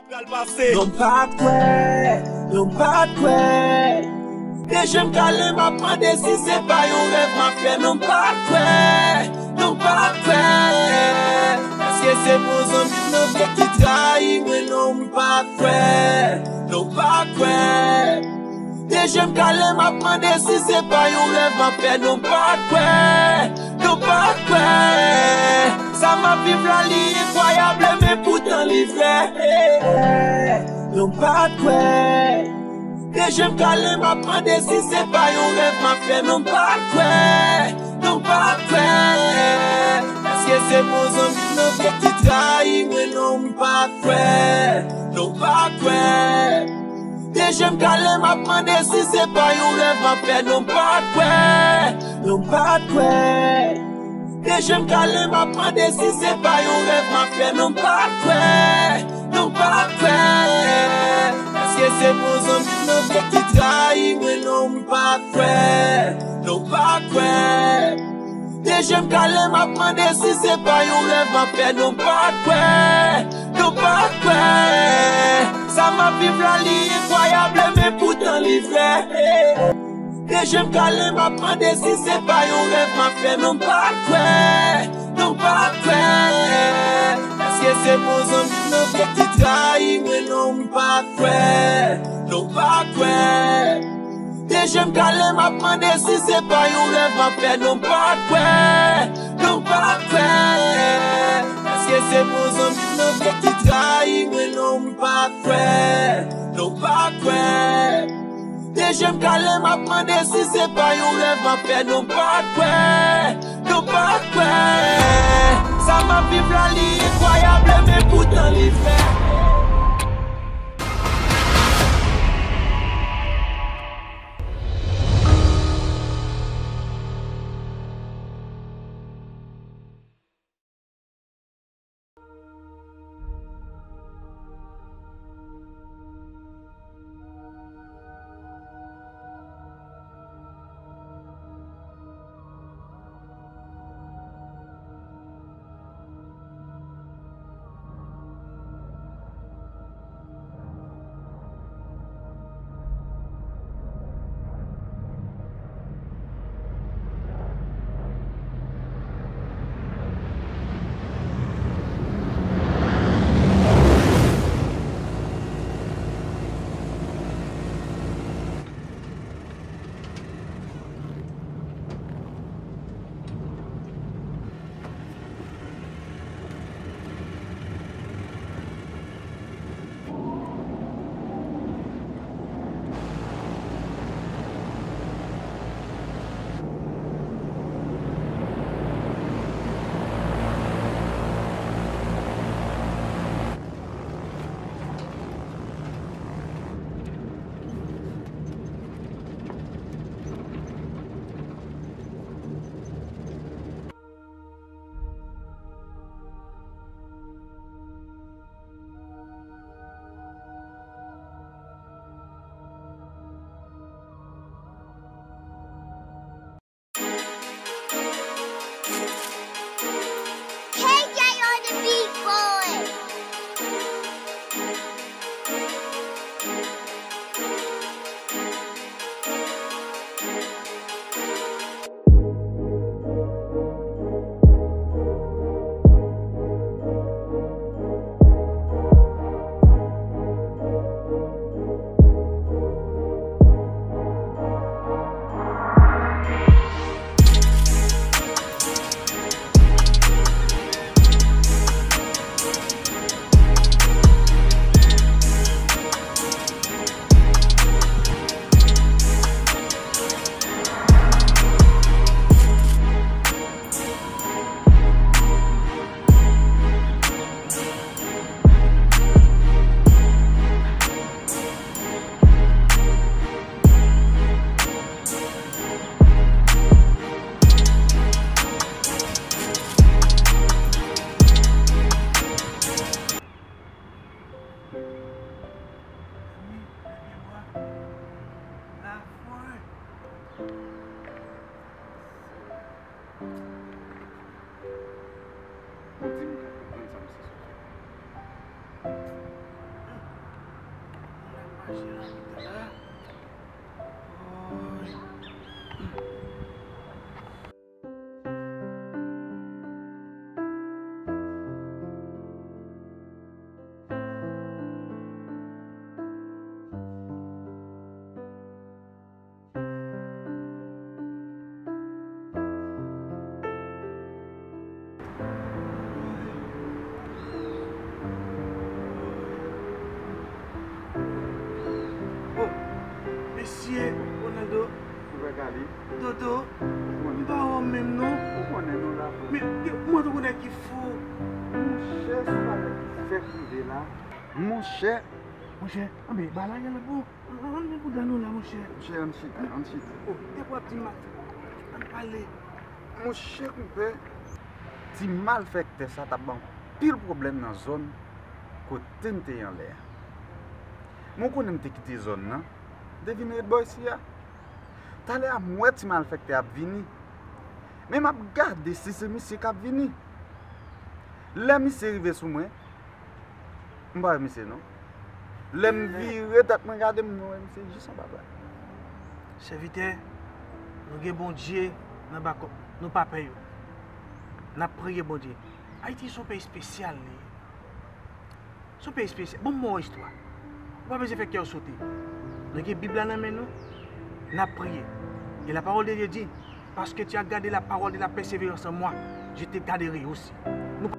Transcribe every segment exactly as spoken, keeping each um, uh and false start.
Pral pase. Non, m pa kwè, non, m pa kwè. De je m kale, m ap mande si se pa yon rèv m ap fè. Non, m pa kwè, non, m pa kwè. Èske se bon zanmi m nan vre ki trayi mwen? Non, m pa kwè, non, m pa kwè. De je m kale, m ap mande si se pa yon rèv m ap fè. Non, m pa kwè, non, m pa kwè. Sa m ap viv la, li enkwayab, men poutan li vrè. Non, m pa kwè. De je m kale, m ap mande si se pa yon rèv m ap fè. Non, m pa kwè, non, m pa kwè. Èske se bon zanmi m nan vre ki trayi mwen? Non, m pa kwè, non, m pa kwè. De je m kale, m ap mande si se pa yon rèv m ap fè. Non, m pa kwè, non, m pa kwè. De je m kale, m ap mande si se pa yon rèv m ap fè. Non, m pa kwè, non, m pa kwè. Èske se bon zanmi m nan vre ki trayi mwen? Non, m pa kwè, non, m pa kwè. De je m kale, m ap mande si se pa yon rèv m ap fè. Non, m pa kwè, non, m pa kwè. Sa m ap viv la, li enkwayab, men poutan li vrè. De je m kale, m ap mande si se pa yon rèv m ap fè. Non, m pa kwè, non, m pa kwè. Èske se bon zanmi m nan vre ki trayi mwen? Non, m pa kwè, non, m pa kwè. De je m kale, m ap mande si se pa yon rèv m ap fè. Non, m pa kwè, non, m pa kwè. Èske se bon zanmi m nan vre ki trayi mwen? Non, m pa kwè, non, m pa kwè. De je m kale, m ap mande si se pa yon rèv m ap fè. Non, m pa kwè, non, m pa kwè. Sa m ap viv la, li enkwayab, men poutan li vrè. K J on the beat, boy. Di m ka konprann sa misye sot fè. Oh, mesye, Ronaldo. Ou wè Kali? Dodo, ou konnen. M pa wè w menm non. Ou konnen nou la, frè. Men, men, mwen tankou nèg ki fou. Monchè, se pa nèg ki fèk rive la. Monchè. Monchè, anben, bagay la lòt bò. Ann, ann, men bouda nou la, monchè. Monchè, ann chita, ann chita. Oh, depi w ap di m, ann pale. Monchè, konpè, ti malfèktè sa t ap ban m anpil pwoblèm nan zòn kote m te ye anlè a. Men w konnen m te kite zòn nan, m te vin ret bò isi a. Talè a m wè ti malfèktè ap vini. Men m ap gade si se misye k ap vini. Lè misye rive sou mwen, m pa wè misye non. Lè m vire tèt mwen gade, m wè misye jis anba bra. Sèvitè, nou gen Bondye nan bakòp, nou pa pè yo. N ap priye Bondye. Ayiti se yon peyi espesyal li ye. Se yon peyi espesyal. Bon, m ba w istwa. Ou pa bezwen fè kè w sote. Nou gen Bib la nan men nou. N ap priye. E la parole de Dieu dit, parce que tu as gardé la parole de la persévérance en moi, je te garderai aussi. Nou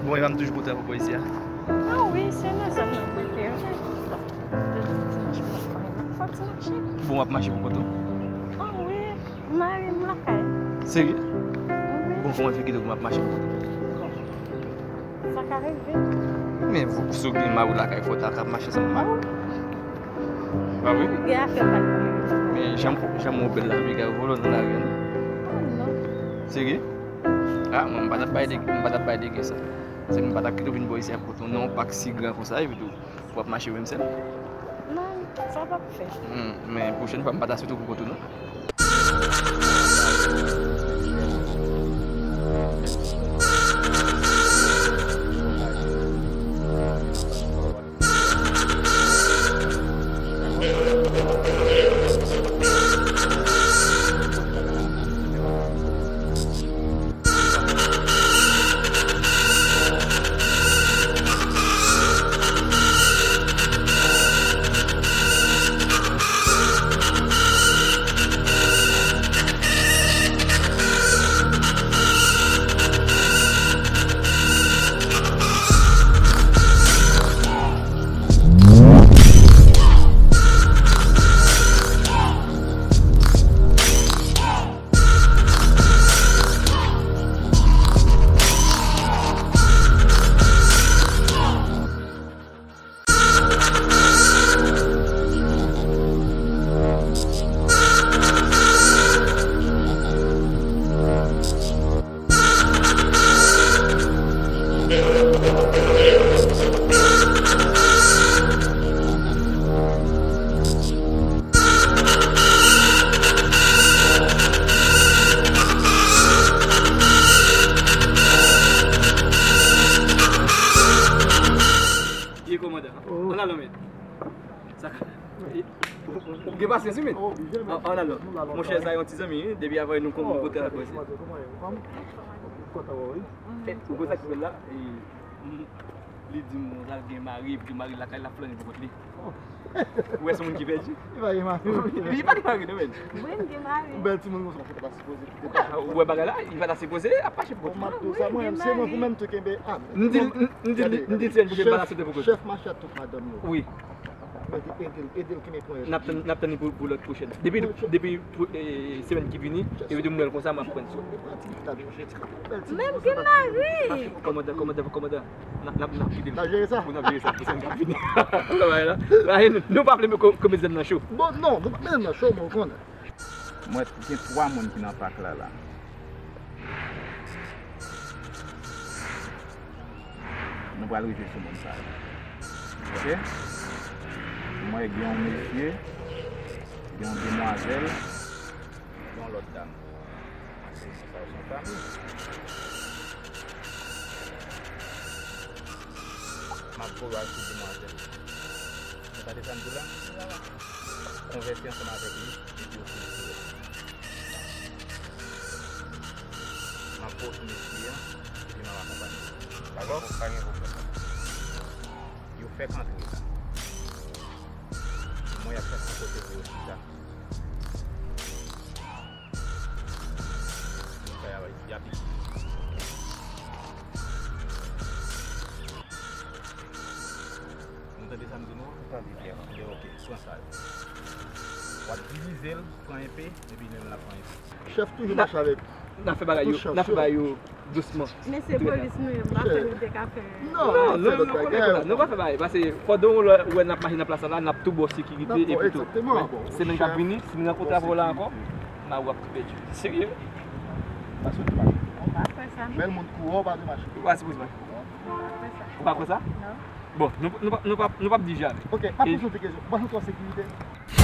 Bon, e pa m toujou pote avè w bò isi a? Ah wi, se nan zòn nan m rete, ok. Fòk ti mache. Bon, w ap mache pou kont ou? Ah wi, mari m lakay. Serye? Wi. Bon, kòman fè ki do m ap mache pou kont ou? Sa ka rive. Men, si w gen mari w lakay, fò w ta ka mache ansanm ak mari w. Pa vre? Gen afè pa t. Men, jan m, jan m wè w bèl la, piga yo vòlò nan lari a, non? Oh, non. Serye? Ah, mwen, m pa t ap bay de, m pa t ap bay de gen sa. Se m pa t ap kite w vin bò isi a pou kont ou, non, yon pak si gran konsa, epi tou, w ap mache menm sèl. Non, sa p ap fèt. Hmm, men pwochèn fwa, m pa ta swete w pou kont ou, non. Ye kòmandan. Oh. An alan, men. Sa ka. Ou gen pasyans, wi, men. Oh, oblije, men. An, an alan. Monchè, sa yon ti zanmi, wi. Depi avè nou konn kote al bwè. Kòman ye? Ou kontan wè, wi. Eh, ou konn sa ki fè l la? E, mm, li di m, sa l gen mari, epi mari l lakay, l ap flannen pou kont li. Oh. Ou wè se moun ki pèdi? Li pa gen mari. Li pa gen mari, non, men. Mwen, m gen mari. Yon bèl timoun konsa, ou pa ta sipoze kite. Ou wè bagay la, li pa ta sipoze ap mache pou kont li. Mwen, m ap di w sa, mwen, se mwen pou mwen, m tou kenbe. Ah, m di l, m di l, m di l, se yon pou kenbe la, se te pou kont li. Chèf mache ak tout madanm yo. Wi. Ede, ede l, ede l kenbe ponyèt. N ap tann, n ap tann li pou, pou lòt pwochèn. Depi, depi pou, eh, semèn ki vini, epi de m wè l konsa, m ap pran sou. Men m gen mari. Kòmandan, kòmandan, kòmandan. N ap, n ap, n ap kite l. N ap jere sa. Pou n ap jere sa, pou semèn k ap vini. Travay la. Travay nou, nou pa vle met ko-, komedyen nan cho. Bon, non, nou pa met nan cho, men w konnen. Mwen gen twa moun ki nan pak la, la. Nou pral rive sou moun sa yo. Ok? Mwen gen yon mesye, gen yon demwazèl, gen yon lòt dam. Sa yo se yon fanmi. M ap voye w al sou demwazèl. Ou tande sa m di w la? Konvèse ansanm avèk li, epi w fini sou lòt. M ap voye w sou mesye an, epi m ap akonpanye w. Dakò? Pa gen pwoblèm. Yo fèk antre la. Mwen, y ap fèk yon kote pou yo chita. Mwen fè y ap, y ap itil. Nou tande sa m di nou an? Tande byen. Ebyen, ok, pran sa yo. W ap divize l, pran enpe, epi li menm l ap pran enpe. Chèf toujou mache avèk. N a fè bagay yo, n a fè bagay yo dousman. Men se polis nou ye, m pa kwè nou te ka fè. Non, non, non, nou pa fè bagay. Paske pandan w wè n ap mache nan plas la, n ap tou ba w sekirite epi tou. Semèn k ap vini, si m rankontre avè w la ankò, m a wè w ap tou pèdi. Serye? Paske w te mache. Bèl moun kou wè w pa te mache. Ou pa sipoze mache. Ou pa kwè sa? Non. Bon, nou, nou pa, nou pa, nou p ap di jamè. Ok, pa poze yon ti kesyon. Ou panse w an sekirite?